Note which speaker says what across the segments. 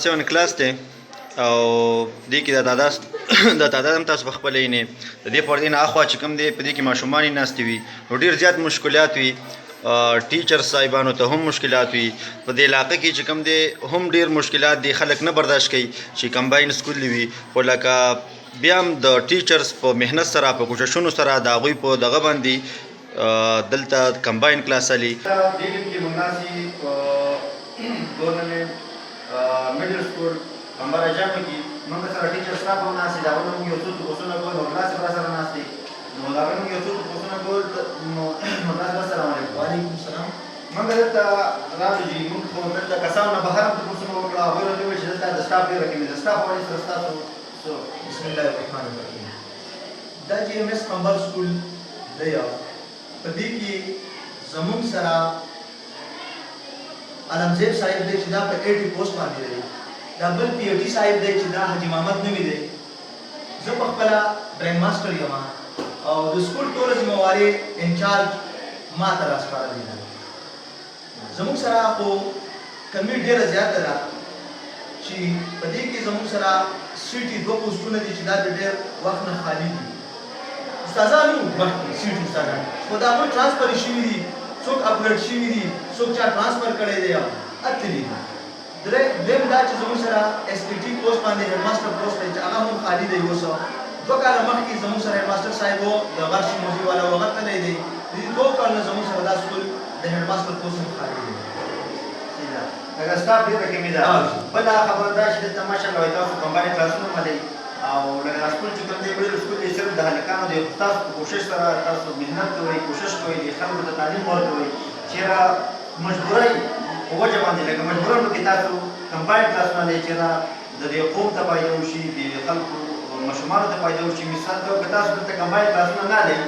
Speaker 1: 7 کلاس دی او دې کې د تعداد د تعداد هم تاسو په خپله وینئ. د دې پردې نه اخوا چې کوم دی په دې کې ماشومان یې ناستې وي، نو ډېر زیات مشکلات وي. ټیچر صاحبانو ته هم مشکلات وي. په دې علاقه کې چې کوم دی هم ډېر مشکلات دي، خلک نه برداشت کوي چې کمباین سکول دی وي، خو لکه بیا هم د ټیچرز په محنت سره، په کوششونو سره، د هغوی په دغه باندې دلته کمباین کلاس هلي. دې ټیم کې موږ ناست یي په ګورنمنټ مډل سکول قمبر اجانو کې. موږ سره ټیچر سټاف هم ناست دي. د هغوی نه موږ یو څو تپوسونه کول. مبلا صاحب راسره ناست دی، نو د هغوی موږ یو څو تپوسونه کول. مبلا صاحب، السلام علیکم.
Speaker 2: وعلیکم السلام.
Speaker 1: موږ دلته رالو جي، موږ خو دلته کسانو نه بهر هم تپوسونه وکړه، هغوی راته وویل چې دلته د سټاف ډېره کمي ده. سټاف والې سره ستاسو څه؟
Speaker 2: بسم الله الرحمن الرحیم. دا جي ایم ایس قمبر سکول دی، په دې کې زموږ سره عالمزیب صاحب دی چې دا په ای ټي پوسټ باندې دی، دا بل پي ای ټي صاحب دی چې دا حاجي محمد نومې دی. زه په خپله ډرائنګ ماسټر یم او د سکول ټوله ذمه واري انچارج ما ته راسپارلې ده. زموږ سره خو کمی ډیره زیاته ده چې په دې کې زموږ سره سی ټي دوه پوسټونه دي چې دا د ډیر وخت نه خالي دي. استادان وو مخکې سی ټي استادان، خو د هغوی ټرانسفر شوي دي، څوک اپګریډ شوي دي، څوک چا ټرانسفر کړی دی او تللي دي. درې دویم دا چې زموږ سره ایس پي ټي پوسټ باندې هیډ ماسټر پوسټ دی چې هغه هم خالي دی. اوس 2 کاله مخکې زموږ سره هیډ ماسټر صاحب و، د غرشي موضوع والا و، هغه تللی دی. د دې 2 کالو نه زموږ سره دا سکول د هیډ ماسټر پوسټ هم خالي دی.
Speaker 1: صحیح ده، لکه سټاف ډېره کمي ده. بله خبره دا چې دلته ماشاءالله وایي تاسو کمباین کلاسونه هم لرئ او لکه دا سکول چې کوم دی، مډل سکول دی، صرف د هلکانو دی، خو تاسو په کوشش سره، تاسو محنت کوئ، کوشش کوئ، د خلکو ته تعلیم ورکوئ. چېرې مجبورۍ په وجه باندې، لکه مجبورا پکې تاسو کمباین کلاسونه لرئ، چېرې د دې قوم ته فایده وشي، د خلکو ماشومانو ته فایده وشي. مثال ته که تاسو دلته کمباین کلاسونه نه لرئ،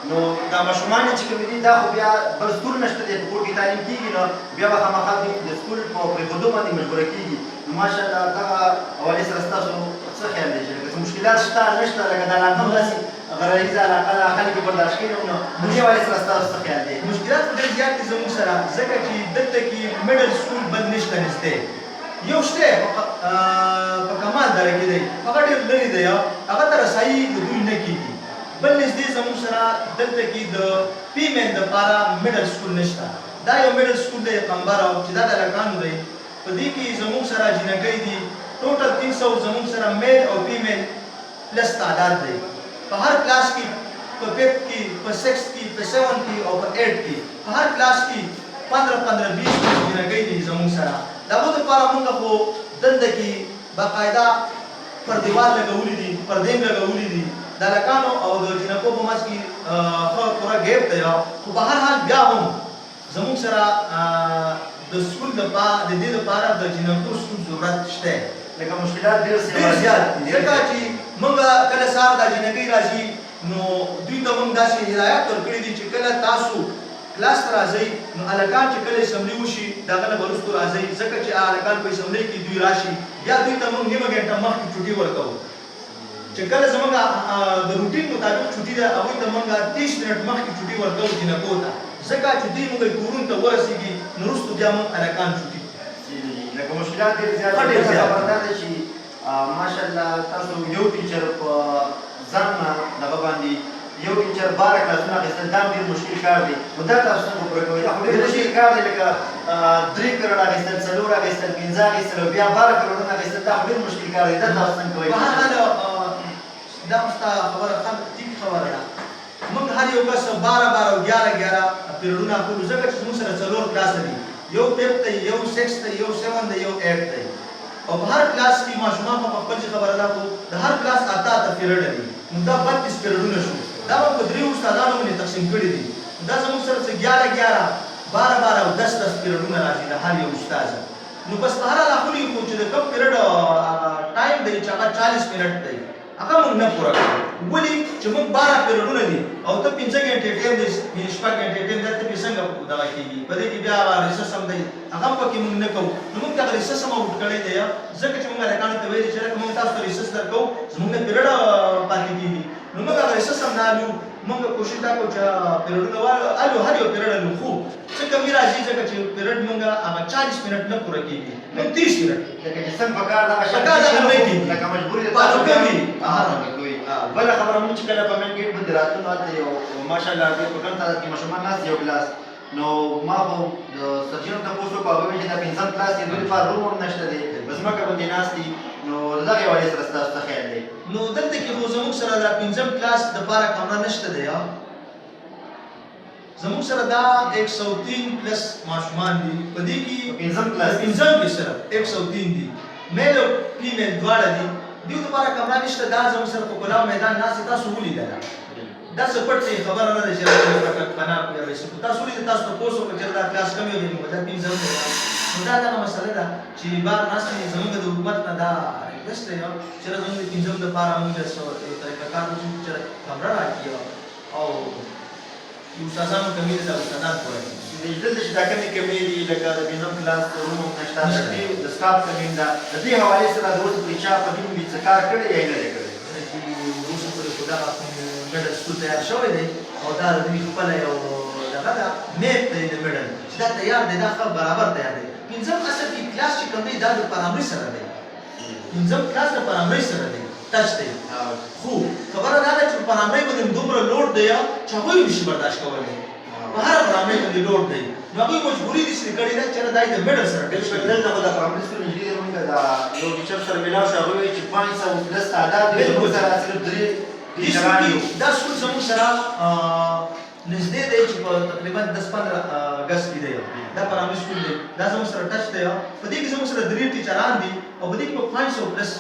Speaker 1: نو دا ماشومان چې کوم دي، دا خو بیا بل سکول نشته دی، په کور کې تعلیم کیږي، نو بیا به خامخا دوی د سکول په پرېښودو باندې مجبوره کیږي. نو ماشاءالله دغه حوالې سره ستاسو څه خیال دی چې لکه څه مشکلات شته نشته؟ لکه دا علاقه هم داسې غرنیزه علاقه ده، خلک یې برداشت کوي هم. نو په دې حوالې سره ستاسو څه خیال دی؟
Speaker 2: مشکلات خو ډېر زیات دي زموږ سره، ځکه چې دلته کې مډل سکول بل نشته. نږدې یو شته، په کمال دره کې دی، هغه ډېر لرې دی، هغه ته رسایي د دوی نه کېږي. بل نږدې زموږ سره دلته کې د فیمیل دپاره مډل سکول نشته. دا یو مډل سکول دی قمبر او چې دا د هلکانو دی. په دې کې زموږ سره جینکۍ دي، ټوټل 300 زموږ سره میل او فیمیل پلس تعداد دی. په هر کلاس کې، په ففت کې، په سکس کې، په سیون کې او په ایټ کې، په هر کلاس کې 15 15، 20 20 جینکۍ دي زموږ سره. د هغو دپاره موږ خو دلته کې باقاعده پر دیوال لګولي دي، پردې هم لګولي دي. د هلکانو او د جینکو په منځ کې ښه پوره ګیپ دی، خو په هر حال بیا هم زموږ سره د سکول د پا د دې لپاره د جینکو سکول ضرورت شته.
Speaker 1: لکه مشکلات ډېر
Speaker 2: ډېر زیات دي، ځکه چې موږ کله سهار دا جینکۍ راځي، نو دوی ته موږ داسې هدایات ورکړي دي چې کله تاسو کلاس ته راځئ، نو هلکان چې کله اسمبلي وشي، د هغه نه به وروسته راځئ، ځکه چې هغه هلکان په اسمبلۍ کې دوی راشي، بیا دوی ته موږ نیمه ګنټه مخکې چوټي ورکوو. چې کله زموږ د روټین مطابق چوټي ده، هغوی ته موږ 30 منټ مخکې چوټي ورکوو جینکو ته، ځکه چې دوی موږ کورونو ته ورسېږي، نو وروسته بیا موږ هلکان چوټي.
Speaker 1: لکه مشکلات ډېر زیات
Speaker 2: ښه، ډېر
Speaker 1: دي.
Speaker 2: زیات.
Speaker 1: خبره دا ده چې ماشاءالله تاسو یو ټیچر په ځان نه دغه باندې یو ټیچر 12 کلاسونه اخیستل، دا هم ډېر مشکل کار دی. نو دا تاسو څنګه پوره کوئ؟ دا خو ډېر مشکل کار دی. لکه درې پیرډ اخیستل، څلور اخیستل، پنځه اخیستل او بیا 12 پیرډونه اخیستل، دا خو ډېر مشکل کار دی. دا تاسو څنګه کوئ؟
Speaker 2: په هر حال دا خو ستا خبره ښه ټیک خبره ده. موږ هر یو کس 12 12 او 11 11 پیرډونه اخلو، ځکه چې زموږ سره څلور کلاسه دي، یو ففت دی، یو سکس دی، یو سیون دی، یو ایټ دی، او په هر کلاس کې ماشومان خو په خپل ځای خبره ده، خو د هر کلاس اته اته پیرډ دي، نو دا 32 پیرډونه شو. دا موږ په دریو استادانو باندې تقسیم کړي دي. دا زموږ سره څه 11 11، 12 12 او 10 10 پیرډونه راځي د هر یو استاد. نو بس په هر حال اخلي، خو چې د کوم پیرډ هغه ټایم دی چې هغه 40 منټ دی، هغه موږ نه پوره کوو. ولې چې موږ 12 پیرډونه دي او ته 5 ګنټې ټایم دی، 6 ګنټې ټایم دی، ته پې څنګه دغه کېږي؟ په دې کې بیا هغه ریسس هم دی، هغه هم پکې موږ نه کوو. نو موږ دغه ریسس هم اوټ کړی دی، ځکه چې موږ هلکانو ته ویلي چې لکه موږ تاسو ته ریسس درکوو، زموږ نه پیرډ پاتې کېږي، نو موږ هغه ریسس هم نه الو. موږ کوشش دا کوو چې پیرډونه الو، هر یو پیرډ الو، خو څه څه کمی راځي، ځکه چې پیریډ مونږ هغه 40 منټ نه پوره کېږي، نو 30 منټ
Speaker 1: لکه چې څنګه پکار دغه شان
Speaker 2: پکار دغه نه کېږي.
Speaker 1: لکه مجبوري ده.
Speaker 2: پالو کوي.
Speaker 1: کوي. بله خبره، موږ چې کله په مین ګیټ باندې راتلو، نو هلته یو ماشاءالله ډېر په ګڼ تعداد کې ماشومان ناست، یو کلاس. نو ما خو د سرجنو تپوس وکړو، هغوی ویل چې دا پنځم کلاس دی، دوی لپاره روم هم نشته دی، په ځمکه باندې ناست دي. نو د دغې حوالې سره ستاسو څه خیال دی؟
Speaker 2: نو دلته کې خو زموږ سره دا پنځم کلاس دپاره کمره نشته دی. زموږ سره دا 103 پلس ماشومان دي په دې کې.
Speaker 1: په پنځم کلاس کې؟
Speaker 2: پنځم کې صرف 103 دي، میل او فیمیل دواړه دي. دیو دپاره کمره نشته. دا زموږ سره په کلاو میدان ناست، تاسو ولیدله. دا څه پټ خبره نه ده چې پناه کوي. به څه تاسو ولید، تاسو ته پوسو چې دا کلاس کم یو دی، نو دا پنځم دی. نو دا دغه مسله ده چې بار ناست دي. زموږ د حکومت نه دا ریکویسټ دی چې زموږ د پنځم دپاره موږ څه یو طریقه کار وکړو چې کمره راکړي او استادانو کمی ده، استادان پوره کړي.
Speaker 1: دلته چې دا کمې کمې دي، لکه د پنځم کلاس روم هم نشته، د سټاف کمې ده، د دې حوالې سره د اوس پورې چا په دې باندې څه کار کړی یا یې نه دی کړی؟
Speaker 2: چې اوس پورې خو دغه مډل سکول تیار شوی دی او دا د دوی خپله یو دغه ده، میپ دی د مډل، چې دا تیار دی، دا ښه برابر تیار دی. پنځم اصل کې کلاس چې کوم دی، دا د پرامري سره دی. پنځم کلاس د پرامري سره دی، ټچ دی. خو خبره دا ده چې پرامري باندې دومره لوډ دی چې هغوی نشي برداشت کولی. په هره پرامري باندې لوډ دی، نو هغوی مجبوري دي چې کړې ده چې دا د مډل سره ټچ
Speaker 1: بالکل. دلته خو د پرایمري سکول نجلۍ دی، موږ دا یو ټیچر سره ملاو شو، هغوی وایي چې 500 پلس تعداد دی، زموږ سره صرف درې ټیچران یو.
Speaker 2: دا سکول زموږ سره نږدې دی چې په تقریبا 10 15 ګز کې دی. دا پرایمري سکول دی، دا زموږ سره ټچ دی. په دې کې زموږ سره درې ټیچران دي او په دې کې په 500 پلس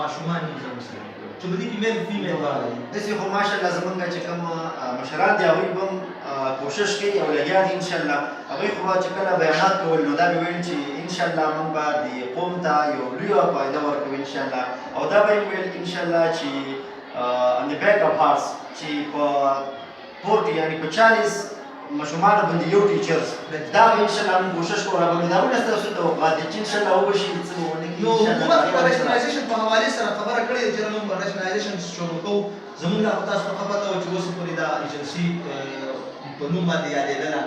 Speaker 2: ماشومان دي زموږ سره، چې په دې کې میل فیمیل دواړه دي.
Speaker 1: داسې خو ماشاءالله زمونږ چې کوم مشران دي، هغوی به هم کوشش کوي او لګیا دي انشاءالله. هغوی خو به چې کله بیانات کول، نو دا به ویل چې انشاءالله موږ به د قوم ته یو لویه فایده ورکوو انشاءالله، او دا به یې ویل انشاءالله چې on the back of hearts چې په 40، یعنی په 40 ماشومانو باندې یو ټیچرز، دا به انشاءالله موږ کوشش کوو. را باندې دا ونه ستاسو توقعات دي چې انشاءالله وبه شي، څه به ونه کړي؟
Speaker 2: نو حکومت په ریشنلایزیشن په حوالې سره خبره کړې ده چې موږ به ریشنلایزیشن شروع کوو. زموږ لا خو تاسو ته ښه پته وه چې اوس پورې دا ایجنسي په نوم باندې یادېدله.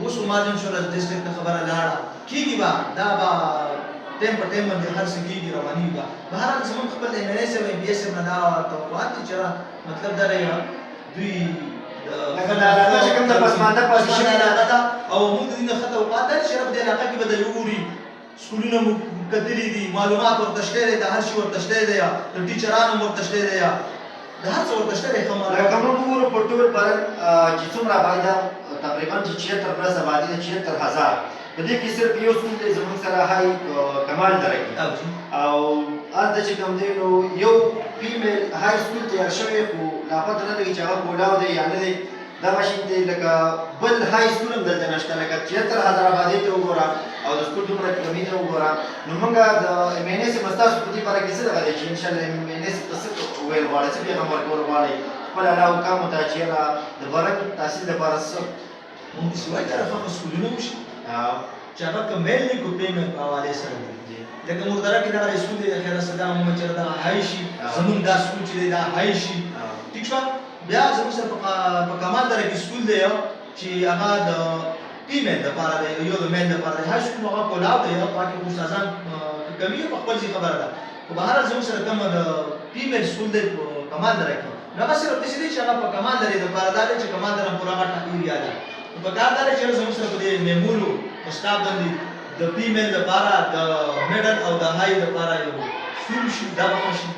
Speaker 2: اوس مارجن شو، ډسټرکټ ته خبره لاړه، کېږي به. دا به ټایم په ټایم باندې هر څه کېږي، روانېږي به. بهرحال زموږ خپل ایم این اے صاحب، ایم پي ایس صاحب نه دا توقعات دي چې مطلب دا دی دوی
Speaker 1: لکه دا علاقه چې کوم د پسمانده پاتې شوې ده.
Speaker 2: علاقه ده او موږ د دې نه ښه توقعات لري چې په دې علاقه کې به د وګوري. سکولونه مو کتلي دي، معلومات ورته شته دی، د هر شي ورته شته دی، د ټیچرانو ورته شته دی، د هر څه ورته شته دی، ښه معلومات.
Speaker 1: لکه موږ وګورو په ټول برن چې څومره آبادي ده، تقریبا چې 76 پلس آبادي ده، 76,000، په دې کې صرف یو سکول دی زموږ سره، های کمال دره کې. او هلته چې کوم دی، نو یو فیمیل های سکول تیار شوی، خو لا پته نه لګي چې هغه کولاو دی یا نه دی. دغه شي دی، لکه بل های سکول هم دلته نشته. لکه 76,000 آبادۍ ته وګوره او د سکول دومره کمی ته وګوره. نو موږ د ایم این ایس ستاسو په دې باره کې څه دغه دی چې انشاءالله ایم این ایس ته څه ویل غواړئ، څه پیغام ورکول غواړئ خپل اعلی حکامو ته چې یاره د برن تحصیل دپاره څه؟
Speaker 2: موږ داسې وایو چې ښه سکولونه وشي چې هغه که میل دی که فیمیل په حوالې سره دي. لکه مردره کې دغه سکول دی، خیر سره دا موږ چې دا های شي، زمونږ دا سکول چې دی دا های شي، ټیک شوه. بیا زموږ سره په کمال دره کې سکول دی چې هغه د فیمیل دپاره دی، یو د میل دپاره دی. های سکول هغه کولاو دی، پاکې استادان کمي په خپل ځای خبره ده، خو بهرحال زموږ سره کوم د فیمیل سکول دی په کمال دره کې، نو هغه صرف داسې دی چې هغه په کمال درې دپاره دا دی چې کمال دره پوره غټه ایریا ده. نو په کار دا دی چې زموږ سره په دې میمولو په سټاف باندې د فیمیل دپاره د میډل او د های دپاره یو سکول شي، دا به ښه شي.